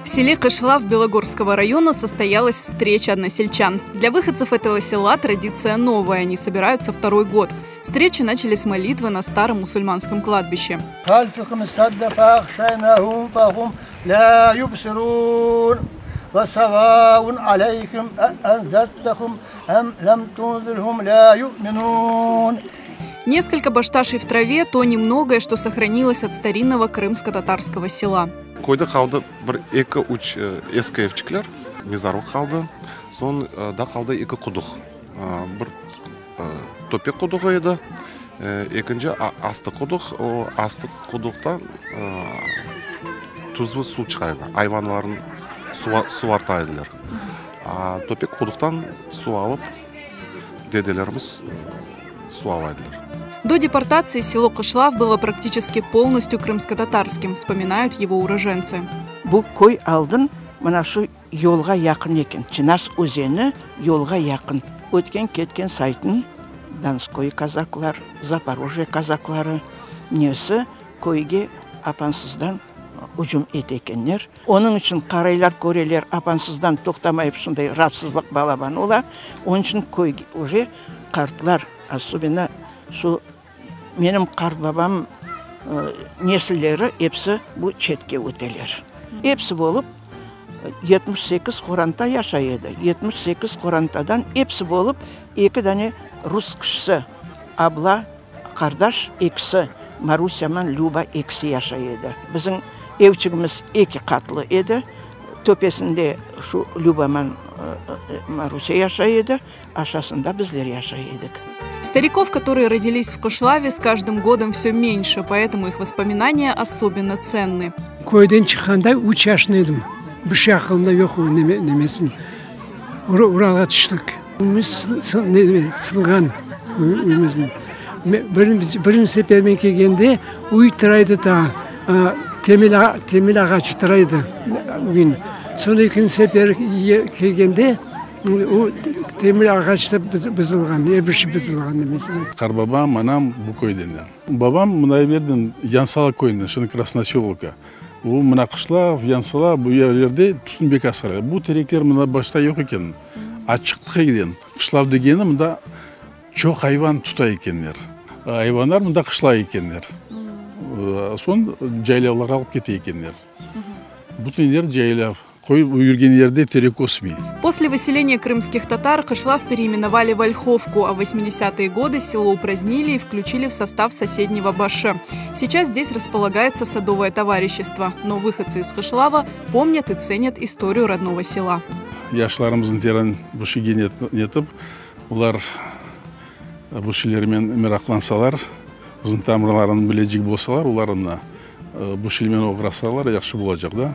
В селе Кышлав Белогорского района состоялась встреча односельчан. Для выходцев этого села традиция новая, они собираются второй год. Встречу начали с молитвы на старом мусульманском кладбище. Несколько башташей в траве – то немногое, что сохранилось от старинного крымско-татарского села. Köyde qaldı bir eki, üç eski evçikler, mezarlıq qaldı. Soñ da qaldı eki quduq. Bir töpe quduğı edi, ekinci astı quduq. O astı quduqtan tuzlu suv çıqa edi, ayvanlarnı suvarta ediler. Töpe quduqtan suv alıp, dedelerimiz suv ala ediler. До депортации село Кышлав было практически полностью крымско-татарским, вспоминают его уроженцы. Bu köy aldın mına şu yolğa yaqın eken, Çinas özeni yolğa yaqın. Ötken-ketken saytın Donskoy kazaklar, Zaporojye kazakları nesi köyge apansızdan ücüm ete ekenler. Onıñ içün qaraylar, köreler apansızdan toqtamayıp şunday raatsızlıq balaban ola. Onıñ içün köyge uje qartlar, osobenno şu menim qartbabam nesilleri episi bu çetke öteler. Episi bolıp 78 qoranta yaşay edi. 78 qorantadan episi bolıp eki dane rus kişisi, abla, qardaş ekisi, Marusyaman Lüba ekisi yaşay edi. Bizim evçigimiz eki qatlı edi. Töpesinde şu Lübaman Marusya yaşay edi. Aşasında bizler yaşay edik. Стариков, которые родились в Кышлаве, с каждым годом все меньше, поэтому их воспоминания особенно ценны. Köyden çıqqanda üç yaşında edim. Bir şey aqılımda yoq o nemesin. Uralğa tüştik. Üyümiz sınğan üyümizniñ. Birinci sefer men kelgende üy tura edi daa, temel temel ağaçı tura edi üyniñ. Soñ ekinci sefer kelgende o temel ağaç da buzulğan, er bir şey buzulğan nemesi. Qarbabam, anam bu köydenler. Babam mınday yerden, Yansala köyünden, şimdi Krasnoselovka. O mına Qışlav, Yansala bu yerlerde tütün bek asray. Bu terekler mında başta yoq eken, açıqlıq eken. Qışlav degeni mında çoq ayvan tuta ekenler. Ayvanlar mında qışlay ekenler. Soñ caylavlarğa alıp kete ekenler. Bütün yer caylav. Qoy yürgen yerde terek ösmey. После выселения крымских татар Кышлав переименовали в Ольховку, а в 80-е годы село упразднили и включили в состав соседнего Баше. Сейчас здесь располагается садовое товарищество, но выходцы из Кышлава помнят и ценят историю родного села. Yaşlarımıznı teren bu şeyge netip, olar bu şeylermen meraqlansalar, bizim tamırlarını bilecek bolsalar, olar mına bu şeylermen oğrasalar, yahşı bolacaq da.